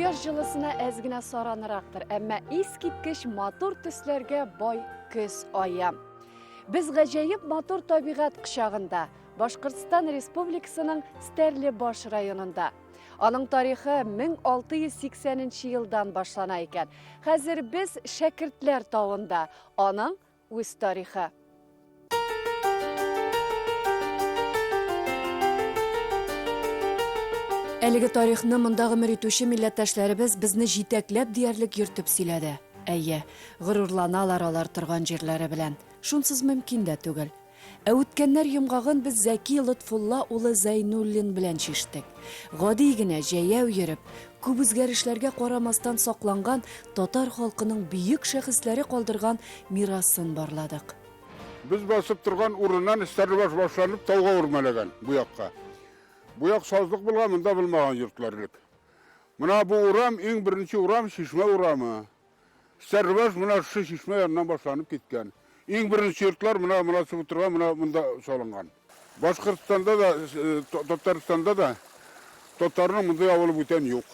Кояш җылысына әз генә саранрактыр, әмма искиткеч матур төсләргә бай көз ае. Без гаҗәеп матур табигать кочагында, Башкортстан Республикасының Стәрлебаш районында. Аның тарихы 1680 елдан башлана икән. Хәзер без Шәкертләр тавында, аның үз тарихы. Әлеге тарихны монда гомер итүче милләттәшләребез безне җитәкләп диярлек йөртеп сөйләде. Әйе, горурланалар алар торган җирләре белән. Шунсыз мөмкин дә түгел. Ә үткәннәр йомгагын без Зәки Лотфулла улы Зәйнуллин белән чиштек. Гади генә җәяү йөреп, күп үзгәрешләргә карамастан сакланган татар халкының бөек шәхесләре калдырган мирасын барладык. Без басып торган урыннан Стәрлебаш башланып тауга үрмәләгән бу якка. Бу як сазлык булган, монда булмаган йортлар элек. Менә бу урам, иң беренче урам, Чишмә урамы. Стәрлебаш менә шушы чишмә яныннан башланып киткән. Иң беренче йортлар менә монасы утырган, менә монда салынган. Башкортстанда да, Татарстанда да татарның мондый авылы бүтән юк.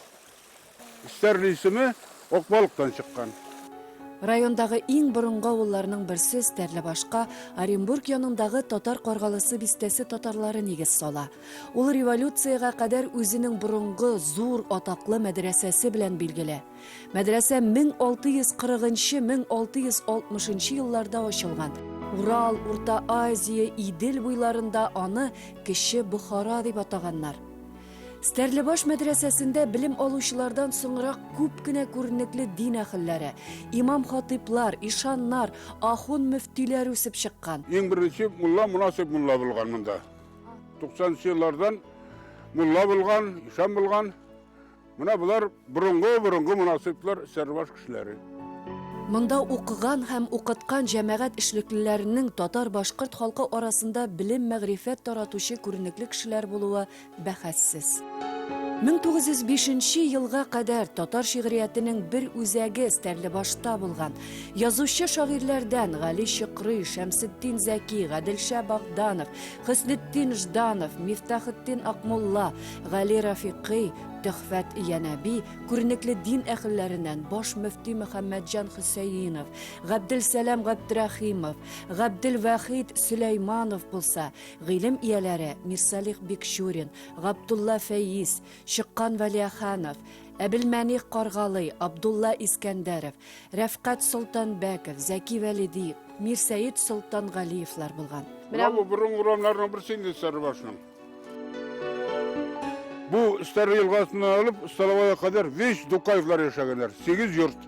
Стәрле исеме Акбалыктан чыккан. Райондагы иң борынгы авылларның берсе Стәрлебашка Оренбург янындагы Татар Каргалысы бистәсе татарлары нигез сала. Ул революциягә кадәр үзенең борынгы, зур, атаклы мәдрәсәсе белән билгеле. Мәдрәсә 1640-1660 елларда ачылган. Урал, Урта Азия, Идел буйларында аны Кече Бохара дип атаганнар. Стәрлебаш мәдрәсәсендә белем алучылардан соңрак күп кенә күренекле дин әһелләре, имам-хатыйплар, ишаннар, ахун-мөфтиләр үсеп чыккан. Иң беренче мулла Мунасыйп мулла булган монда. 90 нчы еллардан мулла булган, ишан булган. Менә болар борынгы-борынгы мөнасыйплар, Сәрбаш кешеләре. Монда укыган һәм укыткан җәмәгать эшлеклеләренең татар-башкорт халкы арасында белем-мәгърифәт таратучы күренекле кешеләр булуы бәхәссез. 1905 нче елга кадәр татар шигъриятенең бер үзәге Стәрлебашта булган. Язучы-шагыйрьләрдән Гали Чокрый, Шәмсетдин Зәки, Гаделша Богданов, Хөснетдин Жданов, Мифтахетдин Акмулла, Гали Рафикый, Төхфәт Янәби, күренекле дин әһелләреннән баш мөфти Мөхәммәтҗан Хөсәенов, Габделсәлам Габдрәхимов, Габделвахит Сөләйманов булса, гыйлем ияләре Мирсалих Бикчурин, Габдулла Фәиз, Чыккан Вәлиәханов, Әбелмәних Каргалый, Абдулла Искәндәров, Рәфкать Солтанбәков, Зәки Вәлиди, Мирсәет Солтангалиевлар булган. Менә бу борынгы урамнарның берсе инде Сәрбашның. Бу Стәрле елгасыннан алып Столовая кадәр 5 Дукаевлар яшәгәннәр, 8 йорт.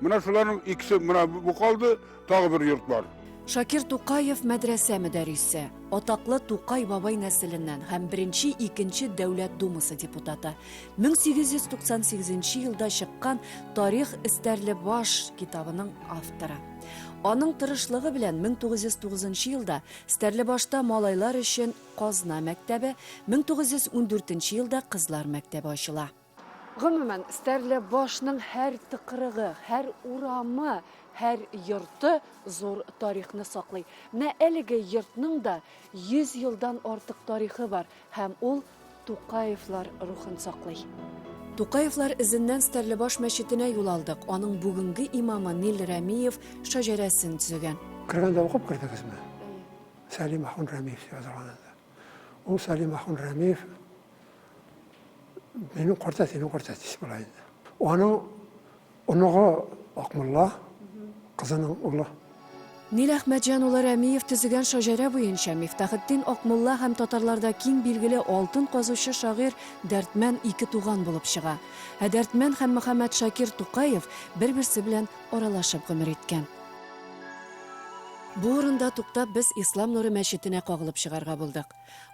Менә шуларның икесе менә бу калды, тагы бер йорт бар. Шакир Тукаев мәдрәсә мөдәррисе, атаклы Тукай бабай нәселеннән һәм беренче икенче Дәүләт Думасы депутаты. 1898 елда чыккан Тарих Стәрлебаш китабының авторы. Аның тырышлыгы белән 1909 елда Стәрлебашта малайлар өчен Казна мәктәбе, 1914 елда кызлар мәктәбе ачыла. Гомумән, Стәрлебашның һәр тыкрыгы, һәр урамы, һәр йорты зур тарихны саклый. Менә әлеге йортның да 100 елдан артык тарихы бар һәм ул Тукаевлар рухын саклый. Тукаевлар эзеннән Стәрлебаш мәчетенә юл алдык. Аның бүгенге имамы Нил Рәмиев шәҗәрәсен төзегән. Кергәндә укып кердегезме? Әйе. Сәлим Ахун Рәмиев дип язылган анда. Ул Сәлим Ахун Рәмиев минем картәтинең картәтисе була инде. Аның Оныгы Акмулла, кызының улы. Нил Әхмәтҗан улы Рәмиев төзегән шаҗәрә буенча Мифтахетдин Акмулла һәм татарларда киң билгеле алтын казучы шагыйрь Дәрдмән ике туган булып чыга. Ә Дәрдмән һәм Мөхәммәтшакир Тукаев бер-берсе белән аралашып гомер иткән. Бу урында туктап без Ислам нуры мәчетенә кагылып чыгарга булдык.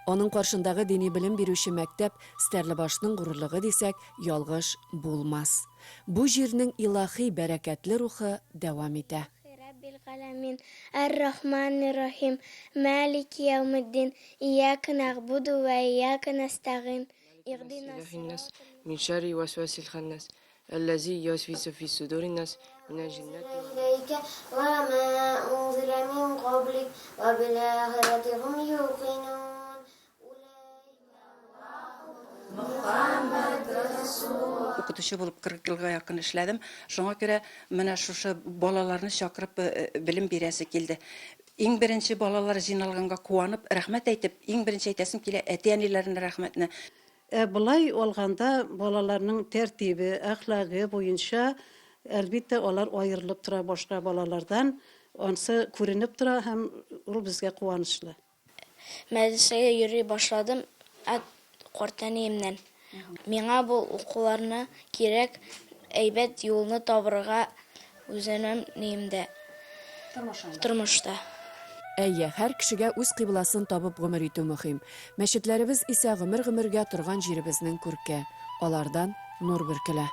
Аның каршындагы дини белем бирүче мәктәп Стәрлебашның горурлыгы дисәк, ялгыш булмас. Бу җирнең илаһи бәрәкәтле рухы дәвам итә. Раббил-галәмин, әр-Рахманир-Рахим, Мәлики яумиддин, Ияка нәгъбуду вә ияка нәстәгыйн, Иһдинас-сиратал. Мин шәрри вәсвәсил хәннәс, әлләзи юәсвису фи судурин-нас, минәл-җиннәти вән-нас. Иләйкә вә мә унзилә мин каблик вә бил-ахирәти һум юкинун. Мөхәммәд Рәсүлуллаһ. Укытучы булып 40 елга якын эшләдем. Шуңа күрә менә шушы балаларны чакырып белем бирәсе килде. Иң беренче балалар җыйналганга куанып, рәхмәт әйтеп, иң беренче әйтәсем килә әти-әниләренә рәхмәтне. Ә болай алганда, балаларның тәртибе, әхлагы буенча, әлбиттә, алар аерылып тора башка балалардан. Ансы күренеп тора һәм ул безгә куанычлы. Мәдрәсәгә йөри башладым ә картәниемнән. Миңа бу укуларны кирәк, әйбәт юлны табырга үзенем ниемдә, тормышта. Әйе, һәр кешегә үз кыйбласын табып гомер итү мөһим. Мәчетләребез исә гомер-гомергә торган җиребезнең күрке. Алардан нур бөркелә.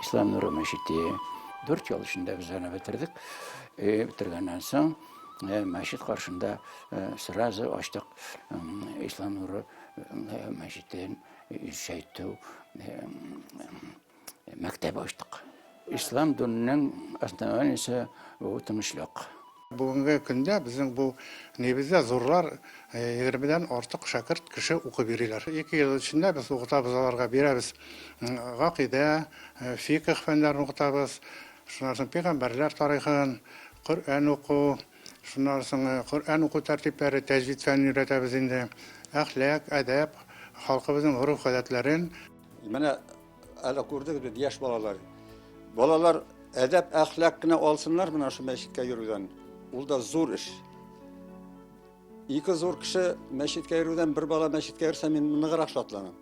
Ислам нуры мәчете дүрт ел эчендә без аны бетердек. Бетергәннән соң мәчет каршында сразу ачтык Ислам нуры мәчетен ишәйтү мәктәп ачтык. Ислам диненең основаниесе бу тынычлык. Бүгенге көндә безнең бу нибездә зурлар егермедән артык шәкерт кеше укып йөриләр. Ике ел эчендә без укытабыз аларга, бирәбез гакыйдә, фикх фәннәрен укытабыз, шуннан соң пәйгамбәрләр тарихын, Коръән уку, Шуннан соң Коръән уку тәртипләре, тәҗвид фәнен өйрәтәбез инде. Әхлак, әдәп, халкыбызның гореф-гадәтләрен. Менә әле күрдегез бит, яшь балалар. Балалар әдәп, әхлак кенә алсыннар менә шул мәчеткә йөрүдән. Ул да зур эш. Ике зур кеше мәчеткә йөрүдән бер бала мәчеткә йөрсә, мин ныграк шатланам.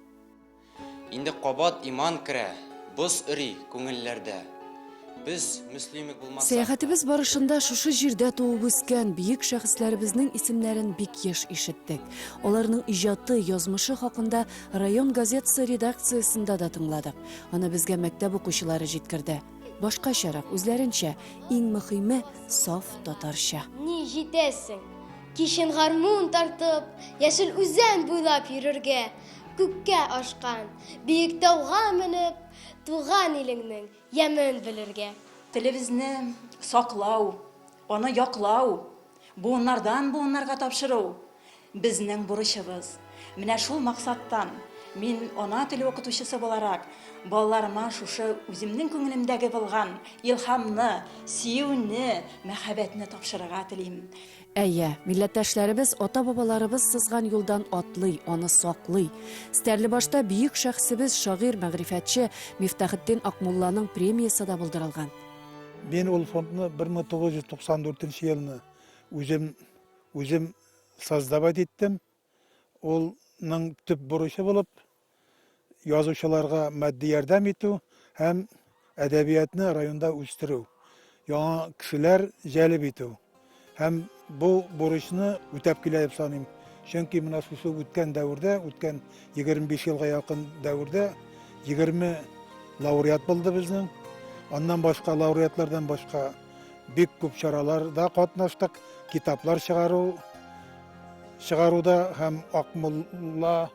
Инде кабат иман керә, боз эри күңелләрдә. Без мөслимик булмасак та. Сәяхәтебез барышында шушы җирдә туып үскән бөек шәхесләребезнең исемнәрен бик еш ишеттек. Аларның иҗаты, язмышы хакында район газетасы редакциясендә дә тыңладык. Аны безгә мәктәп укучылары җиткерде. Башкачарак, үзләренчә, иң мөхиме, саф татарча. Ни җитәсең? Кичен гармун тартып, яшел үзән буйлап йөрергә, Күккә ашкан, биек тауга менеп, туган илеңнең ямен белергә. Телебезне саклау, аны яклау, буыннардан буыннарга тапшыру, безнең бурычыбыз. Менә шул максаттан мин ана теле укытучысы буларак балаларыма шушы үземнең күңелемдәге булган илһамны, сөюне, мәхәббәтне тапшырырга телим. Әйе, милләттәшләребез ата-бабаларыбыз сызган юлдан атлый, аны саклый. Стәрлебашта бөек шәхесебез, шагыйрь, мәгърифәтче Мифтахетдин Акмулланың премиясе дә булдырылган. Мин ул фондны 1994 елны үзем үзем создавать иттем. Ул ның төп бурычы булып язучыларга матди ярдәм итү һәм әдәбиятны районда үстерү, яңа кешеләр җәлеп итү. Һәм бу бурычны үтәп килә дип саныйм. Чөнки менә шушы үткән дәвердә, үткән 25 елга якын дәвердә 20 лауреат булды безнең. Аннан башка лауреатлардан башка бик күп чараларда катнаштык, китаплар чыгару чыгаруда һәм Акмулла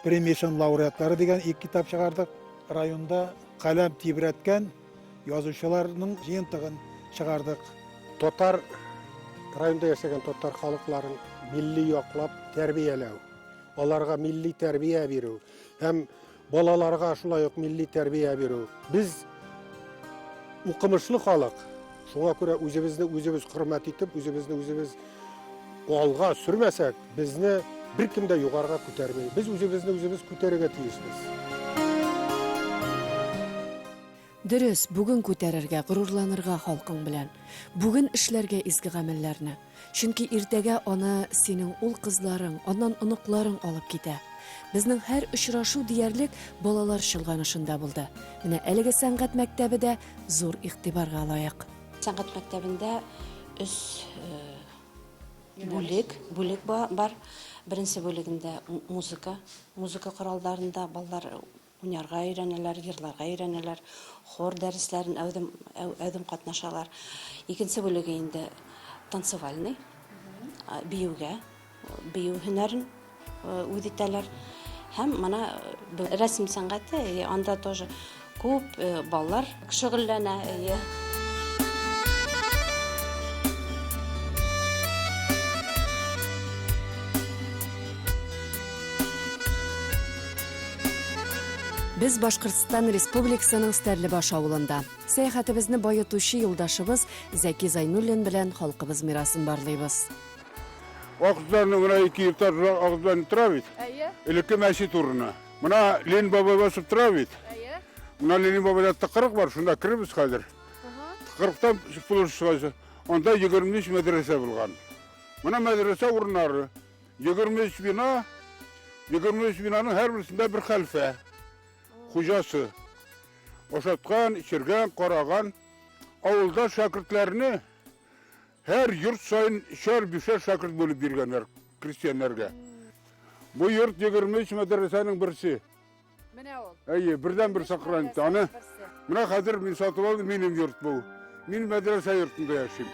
премиясенең лауреатлары дигән ике китап чыгардык. Районда каләм тибрәткән язучыларның җыентыгын чыгардык. Татар районда яшәгән татар халыкларын милли яклап тәрбияләү, аларга милли тәрбия бирү һәм балаларга шулай ук милли тәрбия бирү. Без укымышлы халык, шуңа күрә үзебезне үзебез хөрмәт итеп, үзебезне үзебез алга сөрмәсәк, безне беркем дә югарыга күтәрми. Без үзебезне үзебез күтәрергә тиешбез. Дөрес, бүген күтәрергә, горурланырга халкың белән. Бүген эшләргә изге гамәлләрне. Чөнки иртәгә аны синең ул-кызларың, аннан оныкларың алып китә. Безнең һәр очрашу диярлек балалар чолганышында булды. Менә әлеге сәнгать мәктәбе дә зур игътибарга лаек. Сәнгать мәктәбендә өч бүлек, бүлек бар. Беренче бүлегендә музыка, музыка коралларында балалар уйнарга өйрәнәләр, йырларга өйрәнәләр, хор дәресләрен әүдем, әүдем катнашалар. Икенче бүлеге инде танцевальный, биюгә, бию һөнәрен үз итәләр. Һәм мына рәсем сәнгате, анда тоже күп балалар шөгыльләнә. Без Башкортстан Республикасының Стәрлебаш авылында. Сәяхәтебезне баетучы юлдашыбыз Зәки Зайнуллин белән халкыбыз мирасын барлыйбыз. Аксызларның менә ике этажлы агыздан тора бит. Әйе. Элекке мәчет урыны. Менә Ленин бабай басып тора бит. Әйе. Менә Ленин бабайда тыкрык бар, шунда керебез хәзер. Тыкрыктан чыгасы. Анда 23 мәдрәсә булган. Менә мәдрәсә урыннары. 23 бина, 23 бинаның һәрберсендә бер хәлфә, хуҗасы. Ашаткан, эчергән, караган. Авылда шәкертләрне һәр йорт саен өчәр-бишәр шәкерт бүлеп биргәннәр крестьяннарга. Бу йорт 23 мәдрәсәнең берсе. Менә ул. Әйе, бердән-бер сохранить аны. Менә хәзер мин сатып алдым, минем йорт бу. Мин мәдрәсә йортында яшим.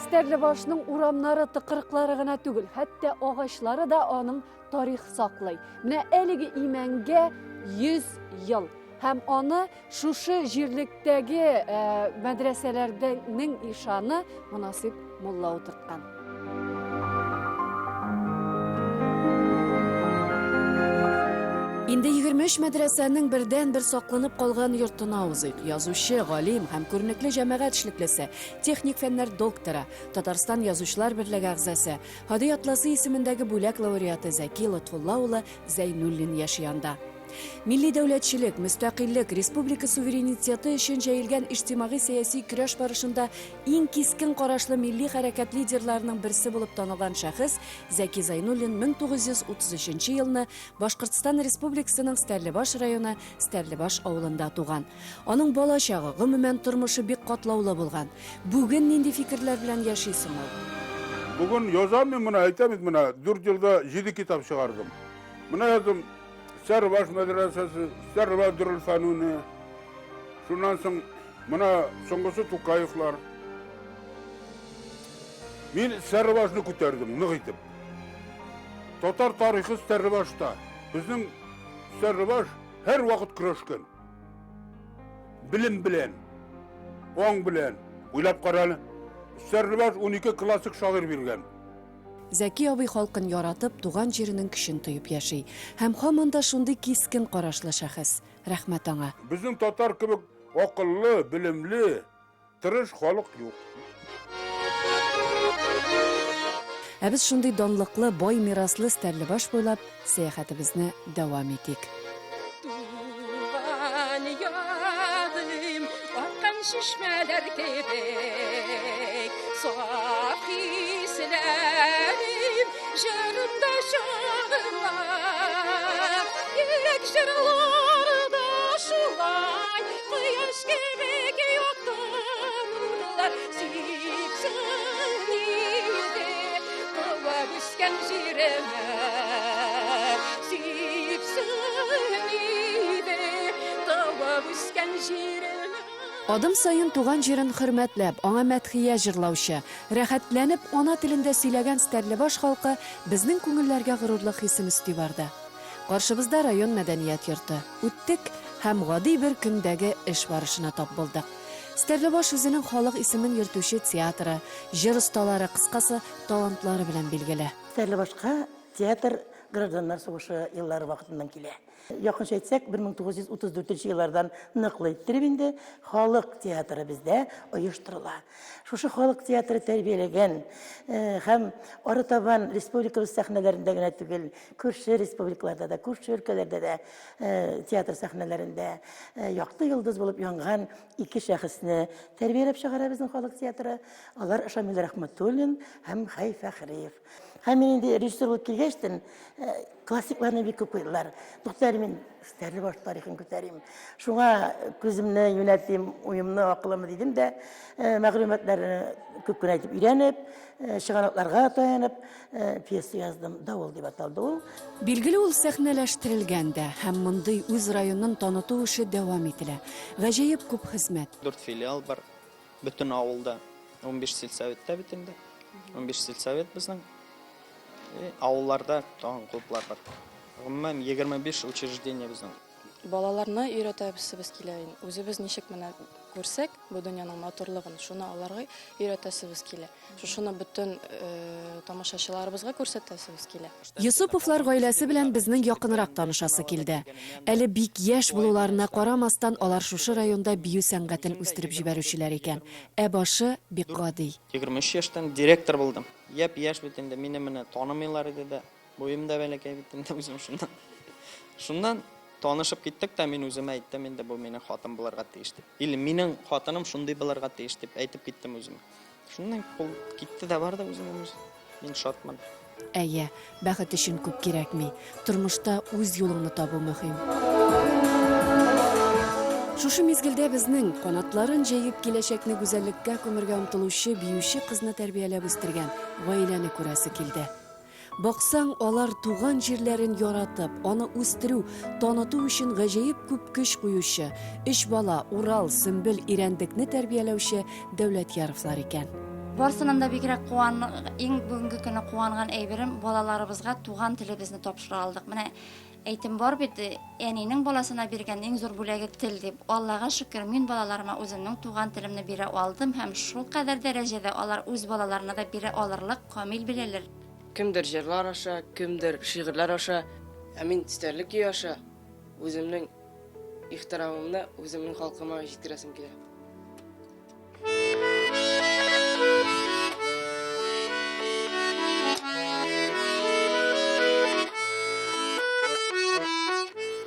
Стәрлебашның урамнары, тыкрыклары гына түгел, хәтта агачлары да аның тарих саклый. Менә әлеге имәнгә 100 ел. Һәм аны шушы җирлектәге э, мәдрәсәләрнең ишаны Монасыйп мулла утырткан. Инде 23 мәдрәсәнең бердән-бер сакланып калган йортына узыйк. Язучы, галим һәм күренекле җәмәгать эшлеклесе, техник фәннәр докторы, Татарстан Язучылар берлеге әгъзасы, Һади Атласы исемендәге бүләк лауреаты Зәки Лотфулла улы Зәйнуллин яши анда. Милли дәүләтчелек, мөстәкыйльлек, республика суверенитеты өчен җәелгән иҗтимагый-сәяси көрәш барышында иң кискен карашлы милли хәрәкәт лидерларының берсе булып танылган шәхес Зәки Зәйнуллин 1933 елны Башкортстан Республикасының Стәрлебаш районы Стәрлебаш авылында туган. Аның бала чагы, гомумән, тормышы бик катлаулы булган. Бүген нинди фикерләр белән яши соң ул? Бүген язам мин моны, әйтәм бит менә, дүрт елда җиде китап чыгардым. Менә яздым, Сәрваш мәдрәсәсе, Сәрваш Дөрелфәнүне. Шуннан соң менә соңгысы Тукаевлар. Мин Сәрвашны күтәрдем, нык итеп. Татар тарихы Сәрвашта. Безнең Сәрваш һәр вакыт көрәшкән. Белем белән, аң белән. Уйлап кара әле. Сәрваш 12 классик шагыйрь биргән. Зәки абый халкын яратып, туган җиренең көчен тоеп яши. Һәм һаман да шундый кискен карашлы шәхес. Рәхмәт аңа. Безнең татар кебек акыллы, белемле, тырыш халык юк. Ә без шундый данлыклы, бай мираслы Стәрлебаш буйлап сәяхәтебезне дәвам итик. Туган ягым, аккан чишмәләр кебек, саф хисләрем җырымда чагыла. Йөрәк җырларда шулай, кояш кебек якты нурлар сипсен иде, туып үскән җиремә. Сипсен иде, туып үскән җиремә. Адым саен туган җирен хөрмәтләп, аңа мәдхия җырлаучы, рәхәтләнеп ана телендә сөйләгән Стәрлебаш халкы безнең күңелләргә горурлык хисен өсти барды. Каршыбызда район мәдәният йорты. Үттек һәм гади бер көндәге эш барышына тап булдык. Стәрлебаш үзенең халык исемен йөртүче театры, җыр осталары, кыскасы, талантлары белән билгеле. Стәрлебашка театр гражданнар сугышы еллары вакытыннан килә. Якынча әйтсәк, 1934 еллардан ныклы иттереп инде халык театры бездә оештырыла. Шушы халык театры тәрбияләгән һәм арытабан республикабыз сәхнәләрендә генә түгел, күрше республикаларда да, күрше өлкәләрдә дә театр сәхнәләрендә якты йолдыз булып янган ике шәхесне тәрбияләп чыгара безнең халык театры. Алар Шамил Рәхмәтуллин һәм Хәй Фәхриев. Һәм мин инде режиссер булып килгәчтен, классикларны бик күп куйдылар. Тукта әле мин Стәрлебаш тарихын күтәрим. Шуңа күземне юнәлтим, уемны, акылымны дидем дә, мәгълүматларны күп кенә итеп өйрәнеп, чыганакларга таянып, пьеса яздым. Давыл дип аталды ул. Билгеле, ул сәхнәләштерелгән дә һәм мондый үз районын таныту эше дәвам ителә. Гаҗәеп күп хезмәт. Дүрт филиал бар. Бөтен авылда 15 сельсоветта бит инде. 15 сельсовет безнең. И авылларда тагын клублар бар. Гомумән 25 учреждение безнең. Балаларны өйрәтәбез килә. Үзебез ничек менә күрсәк, бу дөньяның матурлыгын, шуны аларга өйрәтәсебез килә. Шушыны бөтен тамашачыларыбызга күрсәтәсебез килә. Йосыповлар гаиләсе белән безнең якынрак танышасы килде. Әле бик яшь булуларына карамастан, алар шушы районда бию сәнгатен үстереп җибәрүчеләр икән. Ә башы бик гади. 23 яшьтән директор булдым. Япь-яшь бит инде, мине менә танымыйлар иде дә. Буем да бәләкәй бит инде үзем шуннан. Шуннан танышып киттек тә, мин үземә әйттем инде, бу минем хатын булырга тиеш дип. Или минем хатыным шундый булырга тиеш дип әйтеп киттем үземә. Шуннан кул китте дә барды үзеннән үзе. Мин шатмын. Әйе, бәхет өчен күп кирәкми. Тормышта үз юлыңны табу мөһим. Шушы мизгелдә безнең, канатларын җәеп киләчәкне гүзәллеккә күмергә омтылучы биюче кызны тәрбияләп үстергән гаиләне күрәсе килде. Баксаң, алар туган җирләрен яратып, аны үстерү, таныту өчен гаҗәеп күп көч куючы, өч бала, Урал, Сөмбел, Ирәндекне тәрбияләүче Дәүләтьяровлар икән. Барсыннан да бигрәк куан, иң бүгенге көне куанган әйберем, балаларыбызга туган телебезне тапшыра алдык. Менә Әйтем бар бит, әнинең баласына биргән иң зур бүләге тел дип. Аллага шөкер, мин балаларыма үземнең туган телемне бирә алдым һәм шулкадәр дәрәҗәдә алар үз балаларына да бирә алырлык камил беләләр. Кемдер җырлар аша, кемдер шигырьләр аша, ә мин Стәрле көе аша үземнең ихтирамымны үземнең халкыма җиткерәсем килә.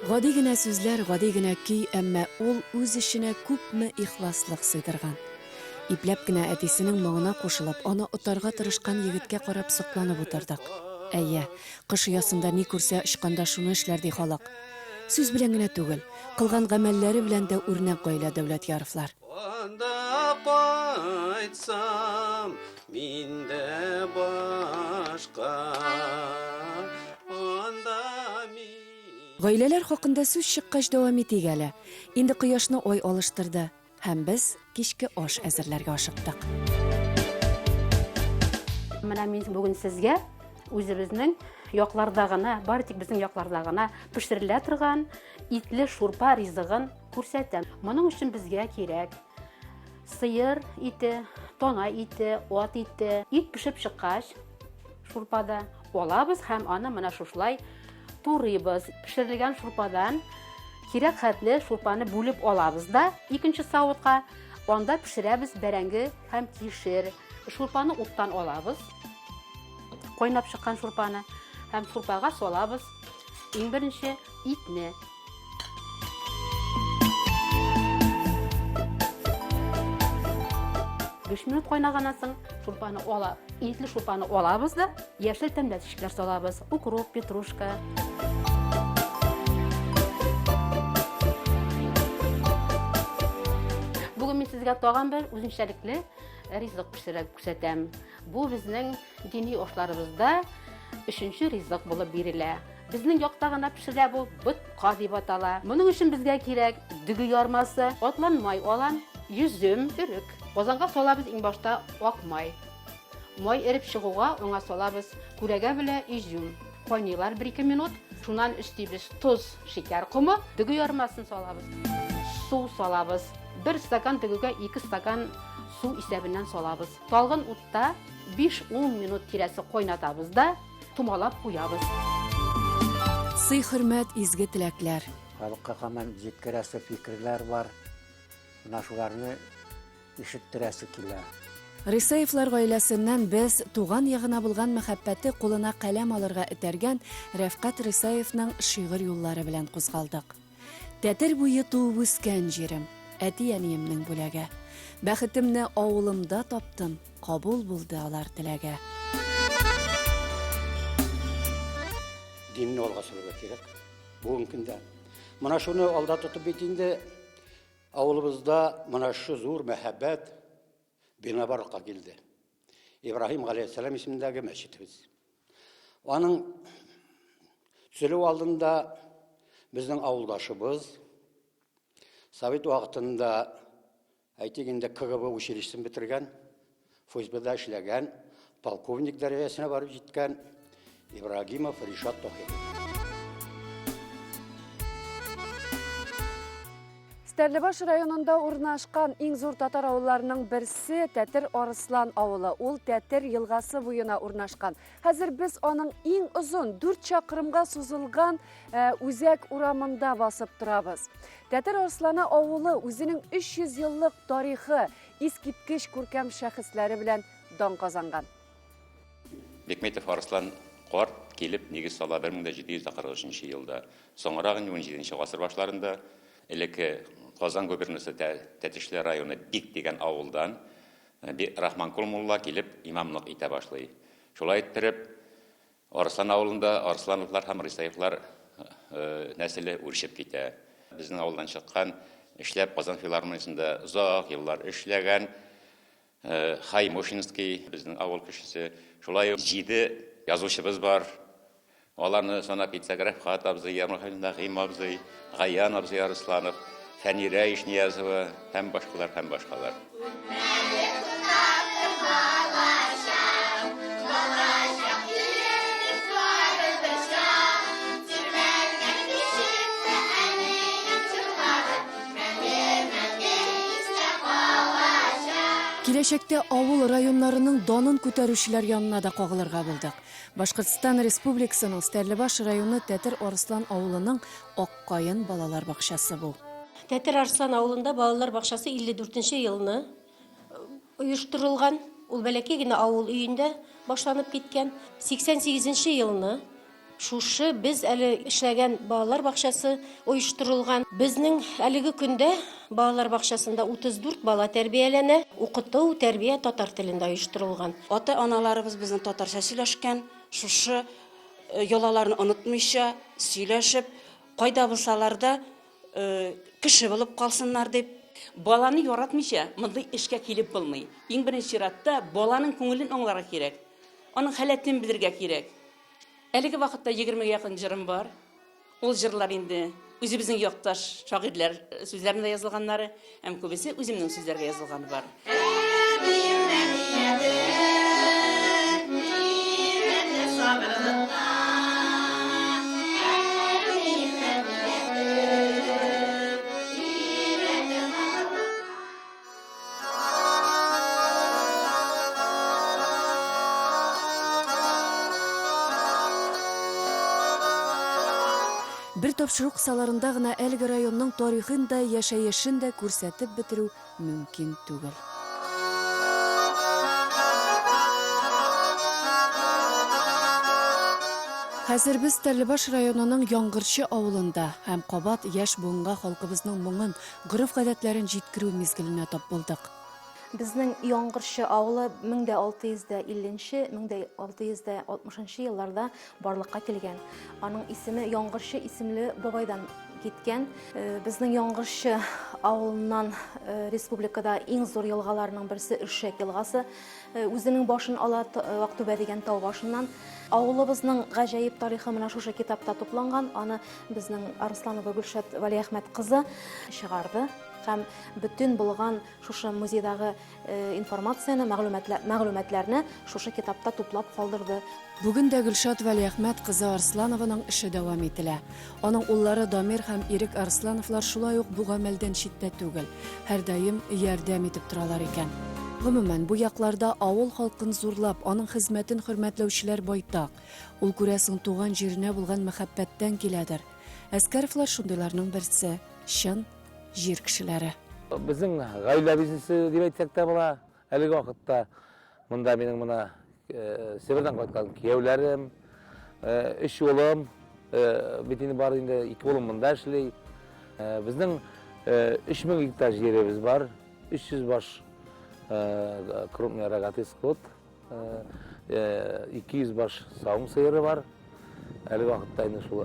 Гади генә сүзләр, гади генә көй, әмма ул үз эченә күпме ихласлык сыйдырган. Ипләп кенә әтисенең моңына кушылып, аны отарга тырышкан егеткә карап сокланып утырдык. Әйе, кош оясында ни күрсә, очканда шуны эшләр, ди халык. Сүз белән генә түгел, кылган гамәлләре белән дә үрнәк гаилә Дәүләтьяровлар. Анда кайтсам, мин дә башка. Анда мин. Гаиләләр хакында сүз чыккач дәвам итик әле. Инде кояшны ай алыштырды, һәм без кичке аш әзерләргә ашыктык. Менә мин бүген сезгә үзебезнең якларда гына, бары тик безнең якларда гына пешерелә торган итле шурпа ризыгын күрсәтәм. Моның өчен безгә кирәк сыер ите, тана ите, ат ите. Ит пешеп чыккач, шурпада алабыз һәм аны менә шушылай турыйбыз. Пешерелгән шурпадан кирәк хәтле шурпаны бүлеп алабыз да икенче савытка. Анда пешерәбез бәрәңге һәм кишер. Шурпаны уттан алабыз. Кайнап чыккан шурпаны һәм шурпага салабыз иң беренче итне. Биш минут кайнаганнан соң шурпаны ала, итле шурпаны алабыз да, яшел тәмләткечләр салабыз. Укроп, петрушка. Бүген мин сезгә тагын бер үзенчәлекле ризык пешереп күрсәтәм. Бу безнең дини ашларыбызда өченче ризык булып бирелә. Безнең якта гына пешерелә бу, ботка дип атала. Моның өчен безгә кирәк дөге ярмасы, атлан май алам, йөзем, өрек. Казанга салабыз иң башта ак май. Май эреп чыгуга аңа салабыз күрәгә белә изюм. Кайныйлар бер-ике минут. Шуннан өстибез тоз, шикәр комы, дөге ярмасын салабыз. Су салабыз. Бер стакан дөгегә 2 стакан су исәбеннән салабыз. Талгын утта 5-10 минут тирәсе кайнатабыз да, томалап куябыз. Сый-хөрмәт, изге теләкләр. Халыкка һаман җиткерәсе фикерләр бар. Менә шуларны ишеттерәсе килә. Рысаевлар гаиләсеннән без туган ягына булган мәхәббәте кулына каләм алырга этәргән Рәфкать Рысаевның шигырь юллары белән кузгалдык. Тәтер буе туып үскән җирем, әти-әниемнең бүләге. Бәхетемне авылымда таптым, кабул булды алар теләге. Динне алга сөрергә кирәк бүгенге көндә. Менә шуны алда тотып бит инде авылыбызда менә шушы зур мәһабәт бина барлыкка килде. Ибраһим галәйһиссәлам исемендәге мәчетебез. Аның төзелү алдында безнең авылдашыбыз совет вакытында әйтик инде КГБ училищесын бетергән, ФСБда эшләгән, полковник дәрәҗәсенә барып җиткән Ибрагимов Ришат Тохирович. Стәрлебаш районында урнашкан иң зур татар авылларының берсе Тәтер Арыслан авылы. Ул Тәтер елгасы буена урнашкан. Хәзер без аның иң озын 4 чакрымга сузылган э, үзәк урамында басып торабыз. Тәтер Арысланы авылы үзенең 300 еллык тарихы, искиткеч күркәм шәхесләре белән дан казанган. Бекметов Арыслан карт килеп нигез сала 1743 елда. Соңрак инде 17 гасыр башларында элекке Казан губернасы Тәтешле районы Бик дигән авылдан Рахманкул мулла килеп имамлык итә башлый. Шулай иттереп, Арыслан авылында Арыслановлар һәм Рисаевлар нәселе үрчеп китә. Безнең авылдан чыккан, эшләп Казан филармониясендә озак еллар эшләгән Хай Мошинский, безнең авыл кешесе. Шулай ук җиде язучыбыз бар. Аларны санап китсәк, Рәфкать абзый, Ярмөхәммәт Нәгыйм абзый, Гаян абзый Арысланов, Фәнирә Ишниязова һәм башкалар, һәм башкалар. Киләчәктә авыл районнарының данын күтәрүчеләр янына да кагылырга булдык. Башкортстан Республикасының Стәрлебаш районы Тәтер Арыслан авылының Ак каен балалар бакчасы бу. Тәтер Арыслан авылында балалар бакчасы 54 нче елны оештырылган. Ул бәләкәй генә авыл өендә башланып киткән. 88 нче елны Шушы без әле эшләгән балалар бакчасы оештырылган. Безнең әлеге көндә балалар бакчасында 34 бала тәрбияләнә. Укыту, тәрбия татар телендә оештырылган. Ата-аналарыбыз безнең татарча сөйләшкән, шушы йолаларны онытмыйча сөйләшеп, кайда булсалар да, кеше булып калсыннар дип. Баланы яратмыйча, мондый эшкә килеп булмый. Иң беренче чиратта, баланың күңелен аңларга кирәк. Аның халәтен белергә кирәк. Әлеге вакытта егермегә якын җырым бар. Ул җырлар инде үзебезнең якташ шагыйрьләр сүзләрендә язылганнары һәм күбесе үземнең сүзләргә язылганы бар. Бер тапшыру кысаларында гына әлеге районның тарихын да, яшәешен дә күрсәтеп бетерү мөмкин түгел. Хәзер без Стәрлебаш районының Яңгырчы авылында һәм кабат яшь буынга халкыбызның моңын, гореф-гадәтләрен җиткерү мизгеленә тап булдык. Безнең Яңгырчы авылы 1650 нче, 1660 нчы елларда барлыкка килгән. Аның исеме Яңгырчы исемле бабайдан киткән. Безнең Яңгырчы авылыннан республикада иң зур елгаларның берсе Өршәк елгасы үзенең башын ала Актүбә дигән тау башыннан. Авылыбызның гаҗәеп тарихы менә шушы китапта тупланган. Аны Безнең Арсланова Гөлшат Вәлиәхмәт кызы чыгарды һәм бөтен булган шушы музейдагы э, информацияне, мәгълүматларны шушы китапта туплап калдырды. Бүген дә Гөлшат Вәлиәхмәт кызы Арсланованың эше дәвам ителә. Аның уллары Дамир һәм Ирек Арслановлар шулай ук бу гамәлдән читтә түгел, һәрдаим ярдәм итеп торалар икән. Гомумән, бу якларда авыл халкын зурлап, аның хезмәтен хөрмәтләүчеләр байтак. Ул, күрәсең, туган җиренә булган мәхәббәттән киләдер. Әскәровлар шундыйларның берсе, чын җир кешеләре. Безнең гаилә бизнесы дип әйтсәк тә була. Әлеге вакытта монда минем менә э, Себердән кайткан кияүләрем, э, өч улым, э, бит инде бар инде, ике улым монда эшли. Безнең 3000 гектар җиребез бар, 300 баш крупный рогатый скот. 200 баш савым сыеры бар. Әлеге вакытта инде шул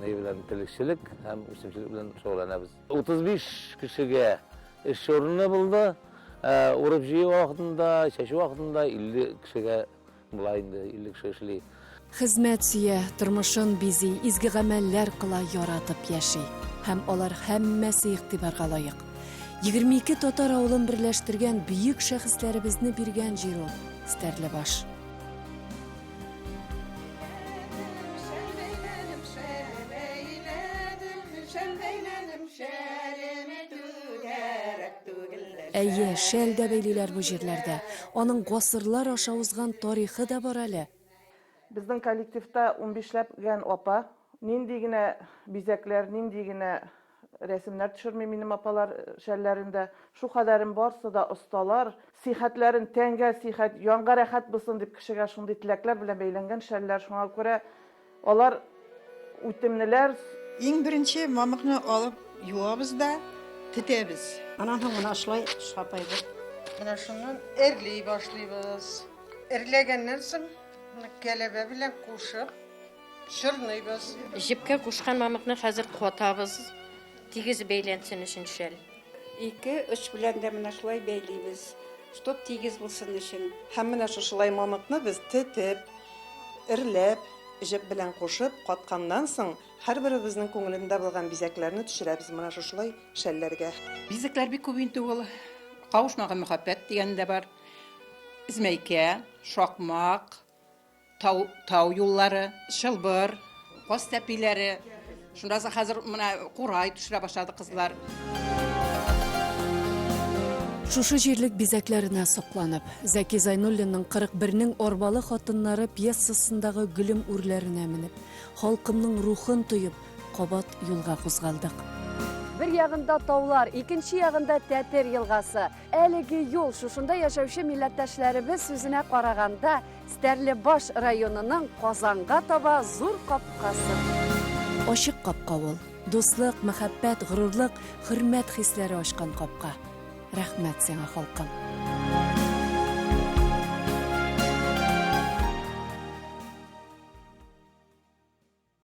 ни белән терлекчелек һәм үсемчелек белән шөгыльләнәбез. 35 кешегә эш урыны булды. Урып җыю вакытында, чәчү вакытында 50 кешегә була инде, 50 кеше эшли. Хезмәт сөя, тормышын бизи, изге гамәлләр кыла, яратып яши. Һәм алар һәммәсе игътибарга лаек. 22 татар авылын берләштергән бөек шәхесләребезне биргән җир ул, Стәрлебаш. Әйе, шәл дә бәйлиләр бу җирләрдә. Аның гасырлар аша узган тарихы да бар әле. Безнең коллективта унбишләп-гән апа. Нинди генә бизәкләр, нинди генә рәсемнәр төшерми минем апалар шәлләрендә. Шу кадәрен барсы да осталар. Сихәтләрен тәнгә сихәт, янга рәхәт булсын дип кешегә шундый теләкләр белән бәйләнгән шәлләр. Шуңа күрә алар үтемлеләр. Иң беренче мамыкны алып юабыз да тетәбез. Аннан соң менә шулай шапайбыз. Менә шуннан эрли башлыйбыз. Эрләгәннән соң кәләбә белән кушып Чорныйбыз. Җепкә кушкан мамыкны хәзер катабыз, тигез бәйләнсен өчен шәл. Ике оч белән дә менә шулай бәйлибез, чтоб тигез булсын өчен. Һәм менә шушылай мамыкны без тетеп, эрләп, җеп белән кушып, катканнан соң, һәрберебезнең күңелендә булган бизәкләрне төшерәбез менә шушылай шәлләргә. Бизәкләр бик күп инде ул. Кавышмаган мәхәббәт дигәне дә бар. Змәйкә, шакмак, Тау, тау юллары, чылбыр, каз тәпиләре. Шуннан соң хәзер менә курай төшерә башлады кызлар. Шушы җирлек бизәкләренә сокланып, Зәки Зайнуллинның 41-нең арбалы хатыннары пьесасындагы гөлем үрләренә менеп, халкымның рухын тоеп, кабат юлга кузгалдык. Бер ягында таулар, икенче ягында Тәтер елгасы. Әлеге юл шушында яшәүче милләттәшләребез сүзенә караганда, Стәрлебаш районының Казанга таба зур капкасы. Ачык капка ул. Дуслык, мәхәббәт, горурлык, хөрмәт хисләре ачкан капка. Рәхмәт сиңа, халкым.